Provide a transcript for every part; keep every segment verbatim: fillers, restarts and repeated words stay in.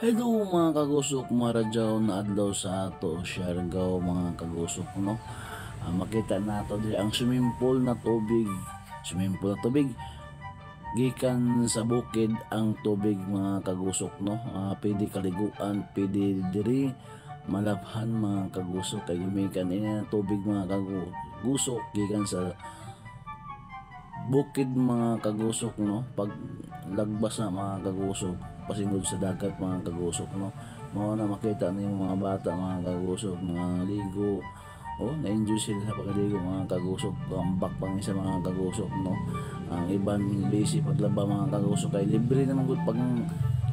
Hello mga kagusok, maradyaw na adlaw sa ato, Siargao mga kagusok, no? Ah, makita nato diri ang swimming pool na tubig. Swimming pool na tubig. Gikan sa bukid ang tubig mga kagusok, no? Ah, pwede kaliguan, pwede diri malabhan mga kagusok, kay gumikan ini na tubig mga kagusok gikan sa bukid mga kagusok, no? Pag lagbas na mga kagusok, pasingod sa dagat mga kagusok, no? Mao na makita ninyo mga bata mga kagusok, mga ligo. Oh, na-enjoy sila sa pagkaligo mga kagusok. Ambak pa nga sa mga kagusok, no? Ang iban busy paglaba mga kagusok, kay libre naman gud pag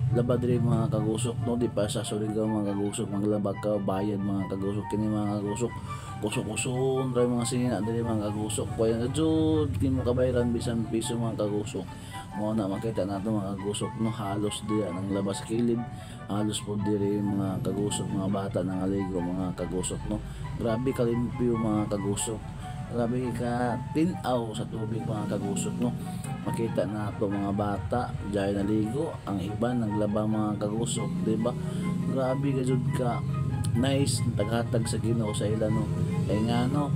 laba diri mga kagusok, no? Di pa sa Surigao mga kagusok, maglaba ka, bayad mga kagusok. Kini mga kagusok, kusok-kuson ra mga sinina diri mga kagusok. Kaya na jud, di mo kabayaran bisan piso mga kagusok. Mao na makita nato mga kagusok, no? Halos diya nang laba sa kilid. Halos po diri mga kagusok, mga bata nangaligo mga kagusok, no? Grabe kalimpyo mga kagusok. Grabe ka tinaw sa tubig mga kagusok, no? Makita nato mga bata, dyan naligo, ang iban naglaba mga kagusok, di ba? Grabe ka jud ka nice, tagahatag sa Ginoo sa ila, no? Kay nga, no?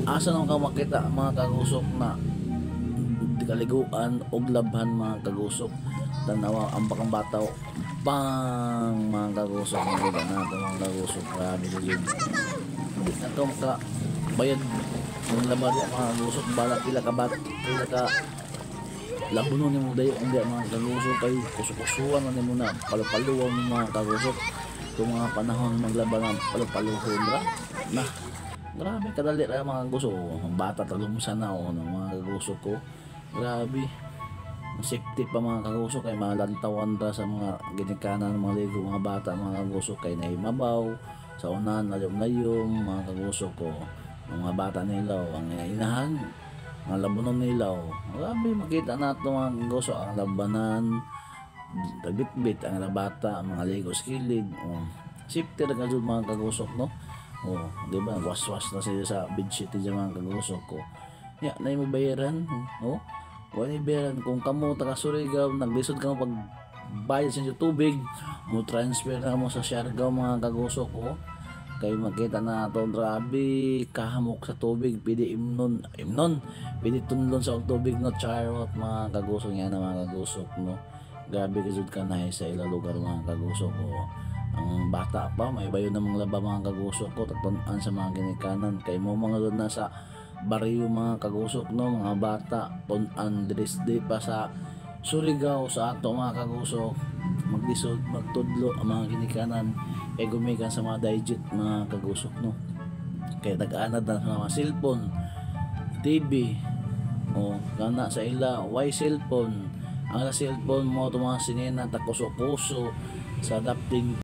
Asa nung ka makita mga kagusok na kaliguan og labhan mga kagusok? Tanawa, ang bakang bataw. Bang! Mga kagusok, mga kagusok, mga kagusok, grabe na yun. Hindi na to makabayad ng laba diya, mga kagusok, balak ila kabat, ila ka labunon ni mo dayo, hindi mga kagusok, kay kusukusuan na ni mo na, palupaluan mo mga kagusok. Itong mga panahon maglaba ng palupaluhon ra. Na, grabe kadali ra mga kagusok. Bata talumsa na o ng mga kagusok ko. Grabe. Safety pa mga kagusok kay malantawan ta sa mga ginikanan, mga ligo, mga bata, mga kagusok kay naimabaw sa unahan, layom-layom, mga kagusok ko. Ang mga bata nila, ang inahan, mga labunon nila. Grabe, makita na ito mga kagusok, ang labanan, tagbitbit, ang mga bata, mga ligo sa kilid. Oh. Safety ra jud mga kagusok, no? Oh, di ba? Waswas na sila sa bedsheet niya mga kagusok ko. Ya, na yung bayaran, oh. Wala yung bayaran. Kung kamo taga Surigao, naglisod kamo pag bayad sa inyong tubig, mo transfer na mo sa Siargao mga kagusok ko. Kay makita na ato, grabe, kahamok sa tubig, pwede imnon, imnon, pwede tunlon sa tubig, no, charot, mga kagusok niya na mga kagusok, no. Grabe ka jud ka na sa ila lugar mga kagusok ko. Ang bata pa, may bayo namang laba mga kagusok ko, tagtun-an sa mga ginikanan. Kay mo mga doon na sa baryo mga kagusok, no, mga bata, tun-an diri di pa sa Surigao sa ato mga kagusok, maglisod, magtudlo ang mga ginikanan kay gumikan sa mga digit mga kagusok, no. Kay tag-anad na sa mga cellphone, T V, o kana sa ila, why cellphone? Ang sa cellphone mo itong mga sinina, takuso-kuso sa adapting